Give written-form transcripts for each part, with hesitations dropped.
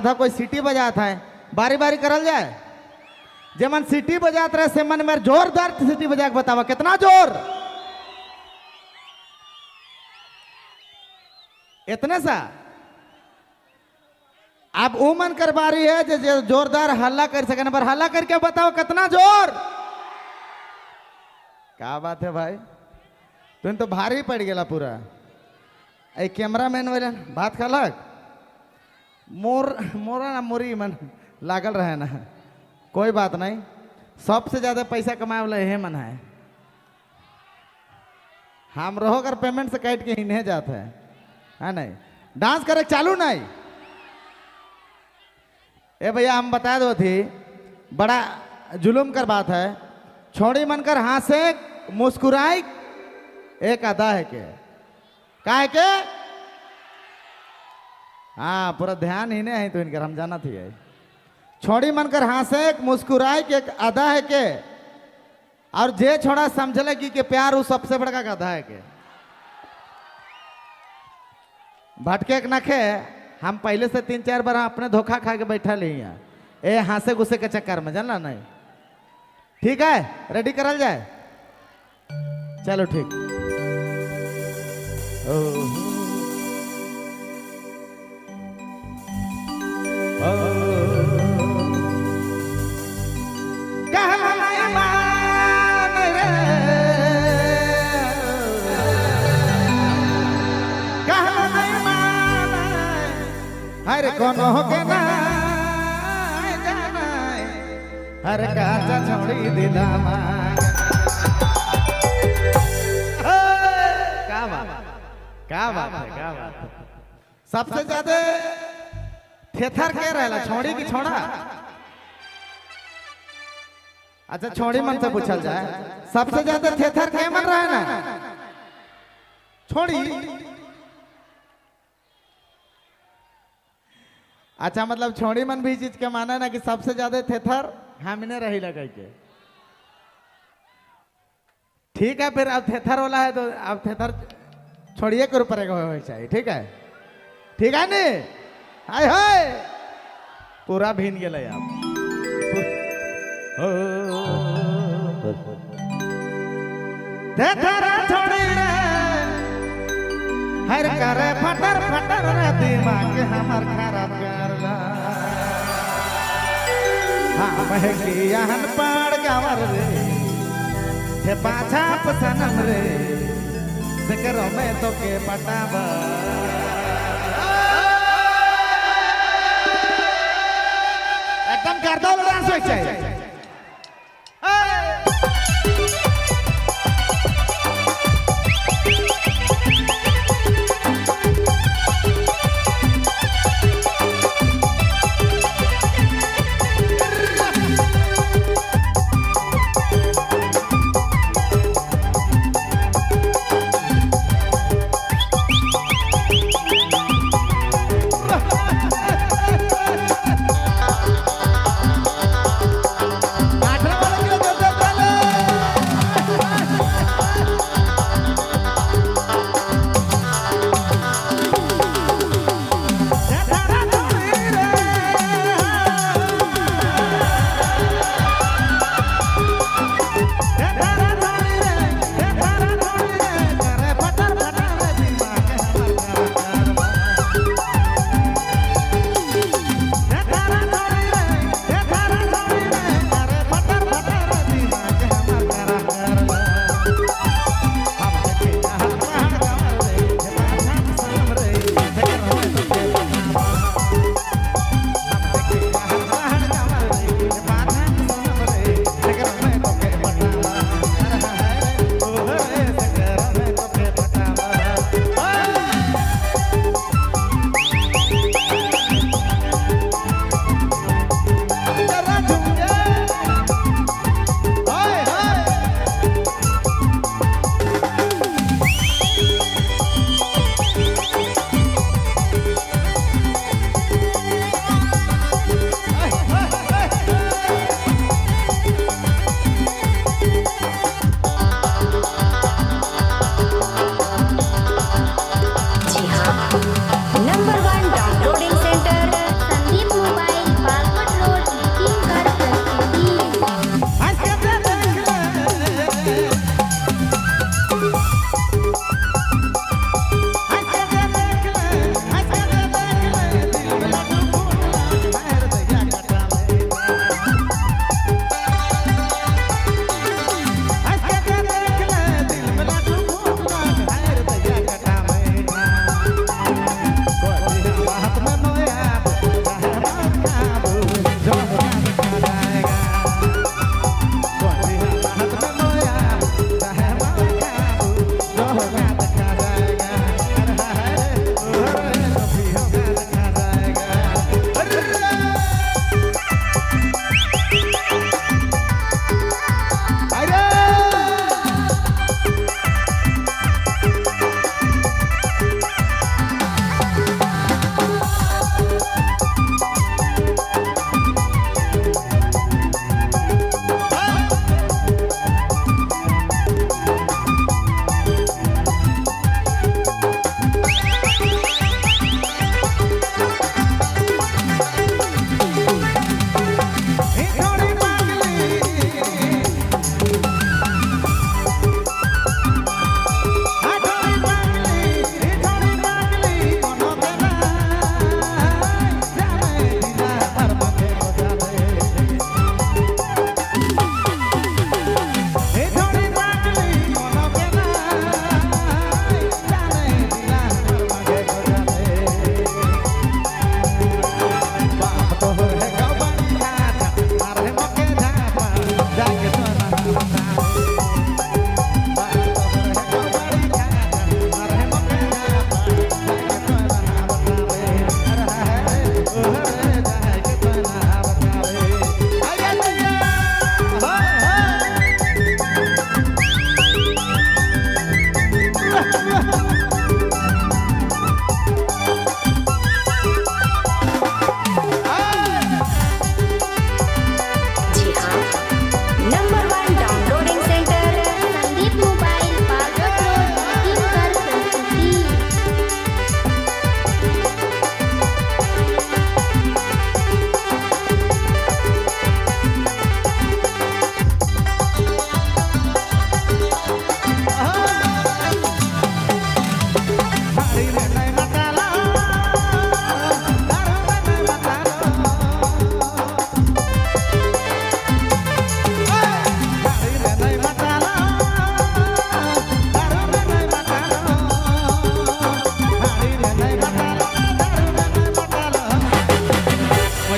आधा कोई सीटी बजात है। बारी बारी करल जाए। जे मन सीटी बजात रहे से मन मेरे जोरदार सीटी बजा के बतावा कितना जोर। इतने सा अब वो मन कर बारी है जे जोरदार हल्ला कर सके, पर हल्ला करके बताओ कितना जोर। क्या बात है भाई, तुम तो भारी पड़ गया पूरा। ए कैमरामैन वाले बात खलक मोर मोरा ना मोरी मन लागल रहे ना, कोई बात नहीं। सबसे ज्यादा पैसा कमाए वाला यही मन है। हम रहो कर पेमेंट से काट के इन्हें जाते हैं, है नहीं? डांस करे चालू नहीं। ए भैया हम बता दो थी, बड़ा जुलुम कर बात है। छोड़ी मन कर हासे मुस्कुराई एक अदा है के का है के। हाँ पूरा ध्यान ही नहीं है तो इनकर हम जाना थी। छोड़ी मन कर हासे मुस्कुराई के एक अदा है के, और जे छोड़ा समझले कि के प्यार वो सबसे बड़का गधा है के। भटके के नखे हम पहले से 3-4 बार अपने धोखा खा के बैठा ली हैं ए हासे गुस्से के चक्कर में, जानला नहीं। ठीक है, रेडी करल जाए, चलो ठीक। हर कोनो के ना हर काचा छोड़ी दिला। क्या बात, क्या बात है, क्या बात है। सबसे ज्यादा थेथर के रहला छोड़ी की छोड़ा? अच्छा छोड़ी मन से पूछल जाए, सबसे ज्यादा थेथर के मन रहे ना? छोड़ी। अच्छा मतलब छोड़ी मन भी चीज के माना ना कि सबसे ज्यादा थेथर हमने रही लगा के। ठीक है, फिर अब थेथर वाला है तो अब थेथर छोड़िए के ऊपर चाहिए। ठीक है, ठीक है नी? हाय हाय पूरा भीन गया आप। थेथर छोड़ी रे हर करे फटर फटर रे दिमाग हमर खराब करला। हाँ महकियान पाड़ गावर रे थे पाछा पसनम रे से करो मैं तो के पटावा। एकदम कर दो डांस होई चाहिए।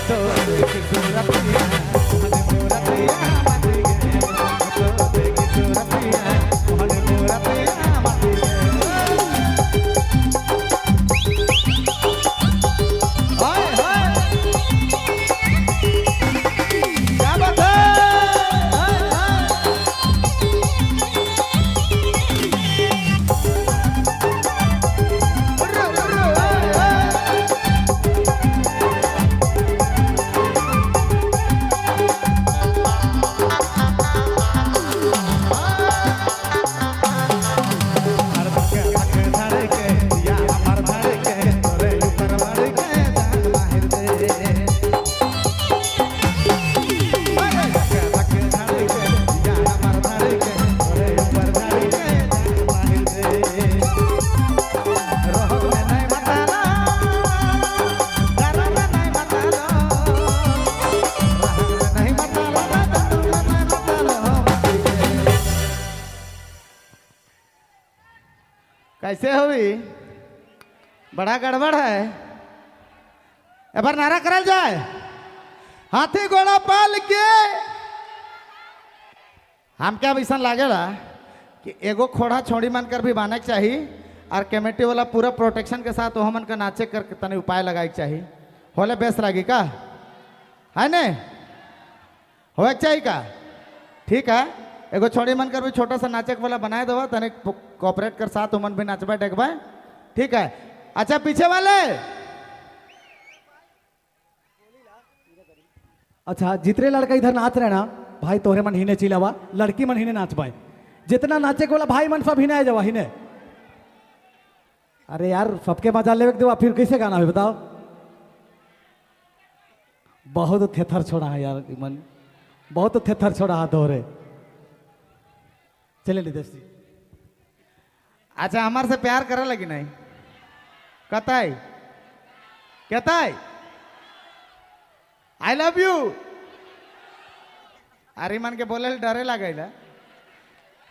तो देखी सूरतिया मोहन मूरतिया माटी के, मैं तो देखी सूरतिया मोहन मूरतिया माटी के। हाय हाय क्या बात है। हाय हाय उर्र उर्र हाय हाय। हर धक धक धड़के या हमर धड़के तोरे ऊपर भड़के जान माहिर दे। अरे धक धक धड़के या हमर धड़के तोरे ऊपर धड़के जान माहिर दे। रोग में नहीं मतालो, दर्द में नहीं मतालो, रोग में नहीं मतालो, दर्द में नहीं मतालो। कैसे हुई? बड़ा गड़बड़ है। एक बार नारा करल जाए, हाथी घोड़ा पाल के। हम क्या ऐसा लागेला कि एगो खोड़ा छोड़ी मन कर भी बाने के चाहिए और कमेटी वाला पूरा प्रोटेक्शन के साथ वह मन का नाचे कर तनी उपाय लगाए के चाहिए। होले बेस लागी का है ने होए के चाहिए का? ठीक है, एगो छोड़ी मन कर भी छोटा सा नाचे वाला बनाए दवा तने कोऑपरेट कर साथ मन भी नाचबा टेकबा। ठीक है। अच्छा पीछे वाले, अच्छा जितने लड़का इधर नाच रहे ना भाई तोहरे मन हिने चिलावा, लड़की मन हिने नाच पाए। जितना नाचे के वाला भाई मन सब हिने आ जावा हिने। अरे यार सबके मजा लेवे के देवा, फिर कैसे गाना है बताओ। बहुत थेथर छोड़ा है यार मन, बहुत थेथर छोड़ा है तोहरे। चले नितेश जी। अच्छा हमारे से प्यार करे लगी नहीं? कताई कहताई I love you. अरे मन के बोले डरे लगेला।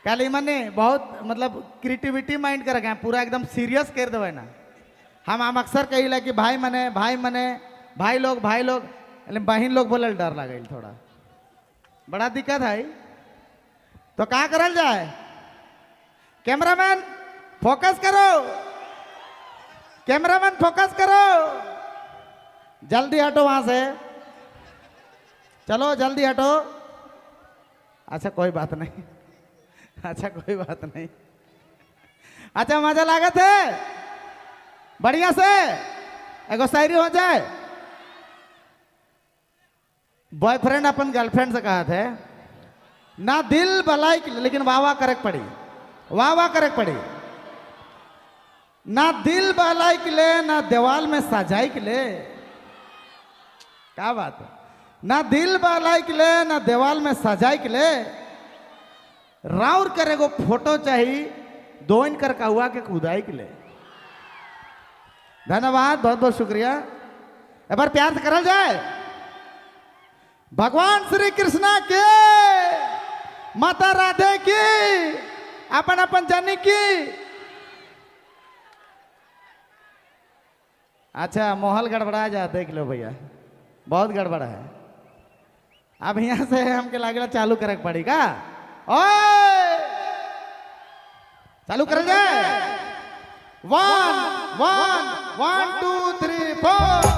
कल मन ने बहुत मतलब क्रिएटिविटी माइंड कर रखे पूरा एकदम सीरियस कर देवे ना। हम अक्सर कहिला कि भाई मने भाई मने भाई लोग भाई लोग, लेकिन बहन लोग बोले डर लगे थोड़ा, बड़ा दिक्कत है। तो क्या करल जाए? कैमरामैन फोकस करो, कैमरामैन फोकस करो, जल्दी हटो वहां से, चलो जल्दी हटो। अच्छा कोई बात नहीं, अच्छा कोई बात नहीं। अच्छा मजा लागत है बढ़िया से, एगो शायरी हो जाए। बॉयफ्रेंड अपन गर्लफ्रेंड से कहा थे ना दिल बलाई, लेकिन वाह वाह करे पड़ी, वाह वाह करे पड़ी। ना दिल बहलाई के ले ना देवाल में सजाई के ले। क्या बात है? ना दिल बहलाई के ले ना देवाल में सजाई के ले, राउर करे गो फोटो चाहिए दोइन कर कौआ के कुदाई के ले। धन्यवाद, बहुत बहुत शुक्रिया। एक बार प्यार से करल जाए। भगवान श्री कृष्णा के, माता राधे की, अपन अपन जानी की। अच्छा माहौल गड़बड़ा जा, देख लो भैया बहुत गड़बड़ा है। अब यहाँ से हमके लागेला चालू करे के पड़ी का? ओए चालू कर जाए। 1 1 1 2 3 4।